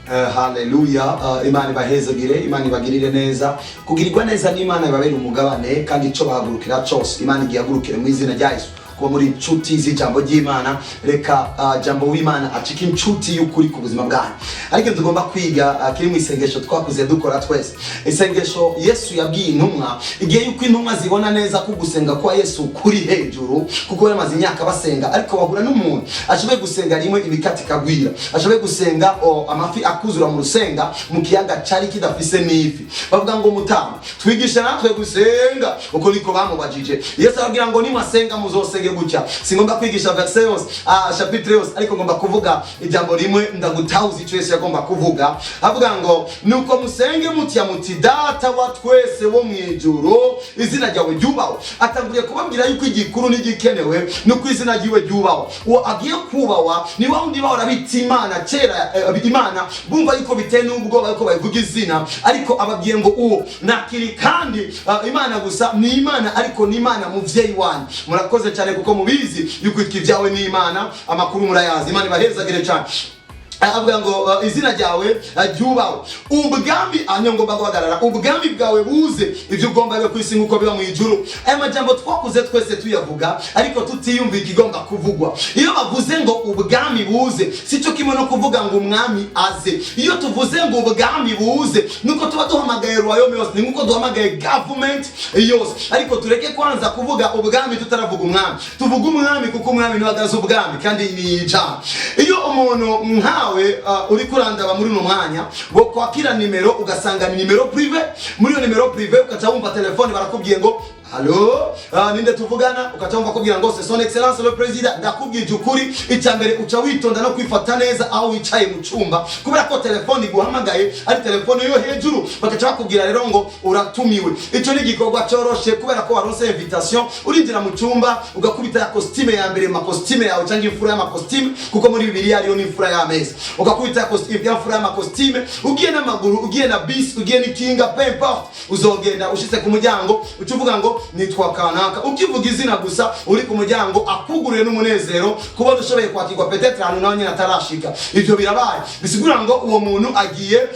Haleluya. Imana ibahezagire, Imana ibagirire neza. Kugirirwa neza n'Imana ibabere umugabane, kandi ico bahagurukira cose Imana igihagurukire mu izina rya Yesu. Kuba muri inshuti z'ijambo ry'Imana, reka jambo w'Imana acike inshuti y'ukuri ku buzima bwanyu. Ariko tugomba kwiga kiri mu isengesho twakuze dukora twese, isengesho Yesu yabwiye intumwa igihe yuko intumwa zibona neza ko gusenga kwa Yesu kuri hejuru, kuko bamaze imyaka basenga, ariko bahura n'umuntu ashoboye gusenga rimwe ibikati ikagwira, ashoboye gusenga amafi akuzura mu rusenga mu kiyaga cari kidafise n'ifi. Bavuga ngo: "Mutama, twigisha natwe gusenga." Uko niko bamubajije. Yesu arababwira ngo: "Nimwasenga muzosenge gutya." Singomba kwigisha verse yose, chapitre yose, ariko ngomba kuvuga ijambo rimwe ndagutahuza ico Yesu yagomba kuvuga. Avuga ngo: "Nuko musenge mutya muti: Data wa twese wo mwijuru, izina ryawe ryubahwe." Atanguriye kubabwira yuko igikuru n'igikenewe nuko izina ryiwe ryubahwa. Uwo agiye kubahwa ni wa wundi bahora bita Imana kera, Imana bumva yuko biteye n'ubwoba yuko bayivuga izina, ariko ababwiye ngo uwo nakiri kandi Imana gusa ni Imana, ariko ni Imana muvyeyi wanyu. Murakoze cyane kuko mubizi yuko itwa ibyawe ni Imana, amakuru murayazi. Imana ibahezagire cyane. Avuga ngo izina ryawe ryubahwe, ubwami anyo ngomba guhagarara, ubwami bwawe buze, ibyo ugomba bibe ku isi nk'uko biba mu ijuru. Aya majambo twakuze twese tuyavuga, ariko tutiyumva ikigomba kuvugwa. Iyo bavuze ngo ubwami buze, si cyo kimwe no kuvuga ngo umwami aze. Iyo tuvuze ngo ubwami buze, nuko tuba duhamagaye royaume yose, ni nkuko duhamagaye government yose. Ariko tureke kwanza kuvuga ubwami tutaravuga umwami. Tuvuga umwami kuko umwami niwe agaza ubwami, kandi ni ijambo. Iyo umuntu nkawe uri kurandaba muri uno mwanya wo kwakira nimero, ugasanga ni nimero privé, muri iyo nimero privé ukaca wumva telefone barakubwiye ngo: "Allô, ninde tuvugana?" Ukaca wumva akubwira ngo: "C'est Son Excellence le Président." Ndakubwije ukuri, icya mbere uca witonda no kwifata neza aho wicaye mu cyumba, kubera ko telefone iguhamagaye ari telefone yo hejuru. Bakaca bakubwira rero ngo uratumiwe. Icyo ni igikorwa cyoroshe kubera ko waronse invitation. Urinjira mu cyumba, ugakubita ya costume ya mbere mu makositime yawe, cyangwa imfura y'amakositime, kuko muri Bibiliya hariyo n'imfura y'ameza. Ugakubita ya costume, ya mfura y'amakositime, ugiye n'amaguru, ugiye na bisi, ugiye n'ikinga, peu importe, uzogenda. Ushitse ku muryango, uca uvuga ngo: "Nitwa kanaka." Ukivuga izina gusa, uri ku muryango akuguriye n'umunezero kubona ushoboye kwakirwa, peut-être ahantu nawe nyine atarashika. Ivyo birabaye, bisigura ngo uwo muntu agiye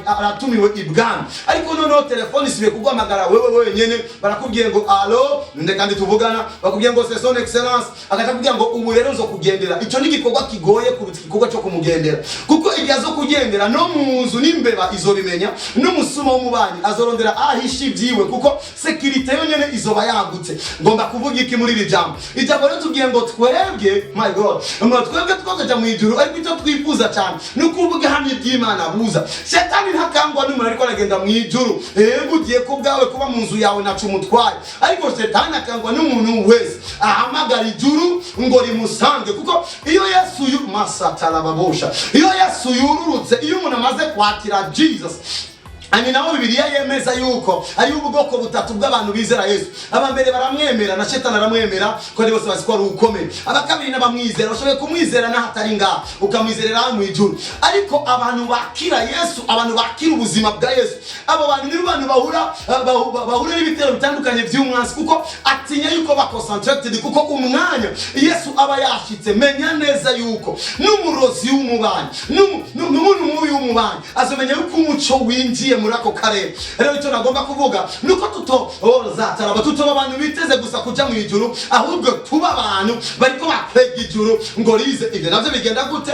aratumiwe ibwami. Ariko noneho telefone isubiye kuguhamagara wewe wenyene, barakubwiye ngo: "Allô, nde kandi tuvugana?" Bakubwiye ngo: "C'est Son Excellence." Agaca akubwira ngo: "Ubu rero nzo kugendera." Ico ni igikorwa kigoye kuruta igikorwa cyo kumugendera, kuko igihe azo kugendera no mu nzu n'imbeba izobimenya, n'umusuma w'umubanyi azorondera ahisha ibyiwe, kuko sécurité yonyene izoba yagutse. Ngomba kuvuga iki muri iri jambo? Ijambo rero tubwiye ngo twebwe, my God, ngo twebwe twazaja mu ijuru, ariko icyo twifuza cyane ni uko ubwami bw'Imana buza. Shetani ntakangwa n'umuntu ariko aragenda mu ijuru. Yego, ugiye ko bwawe kuba mu nzu yawe naca umutwaye, ariko shetani akangwa n'umuntu wese ahamagara ijuru ngo rimusange, kuko iyo Yesu masatarababosha, iyo Yesu yururutse, iyo umuntu amaze kwakira Jesus, ani naho Bibiliya yemeza yuko ari ubwoko butatu bw'abantu bizera Yesu. Aba mbere baramwemera, na Shetani aramwemera, ko ari bose bazi ko ari ukomeye. Aba kabiri n'abamwizera, bashoboye kumwizera n'aho atari ngaha, ukamwizerera mu ijuru. Ariko abantu bakira Yesu, abantu bakira ubuzima bwa Yesu, abo bantu ni bantu bahura bahura n'ibitero bitandukanye by'umwansi, kuko atinya yuko ba concentrated, kuko umwanya Yesu aba yashitse, menya neza yuko n'umurozi w'umubanyi, n'umuntu mubi w'umubanyi azomenya yuko umuco winjiye muri ako karere. Rero icyo nagomba kuvuga nuko tuto oh, zataraba tutoba abantu biteze gusa kuja mu ijuru, ahubwo tuba abantu bariko bakwega ijuru ngo rize. Ivyo navyo bigenda gute?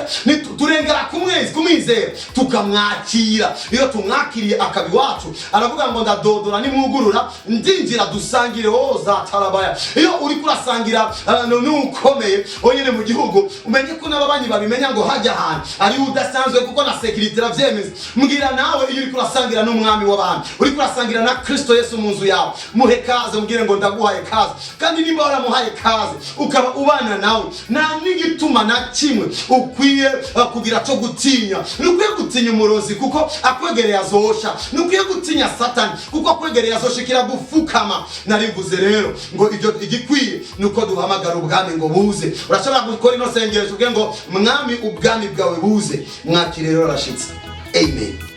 Turengera kumwezi kumwizera, tukamwakira. Iyo tumwakiriye akaba iwacu, aravuga ngo: "Ndadodora, nimwugurura ndinjira dusangire." Oh, zatarabaya. Iyo uriko urasangira n'ukomeye onyene mu gihugu, umenye ko n'ababanyi babimenya ngo hajya ahantu ari udasanzwe, kuko na sécurité iravyemeza. Mbwira nawe, iyo uriko urasangira n'umwami w'abantu, uriko urasangira na Kristo Yesu mu nzu yawe, muhe kaze, mubwire ngo: "Ndaguhaye kaze." Kandi nimba waramuhaye kaze, ukaba ubana nawe, nta n'igituma na kimwe ukwiye kugira cyo gutinya. Ntukwiye gutinya umurozi kuko akwegereye azosha, ntukwiye gutinya Satani kuko akwegereye azoshikira gufukama. Narivuze rero ngo ibyo igikwiye nuko duhamagara ubwami ngo buze. Urashobora gukora ino sengesho, uvuge ngo: "Mwami, ubwami bwawe buze." Mwakire rero, arashitse. Amen.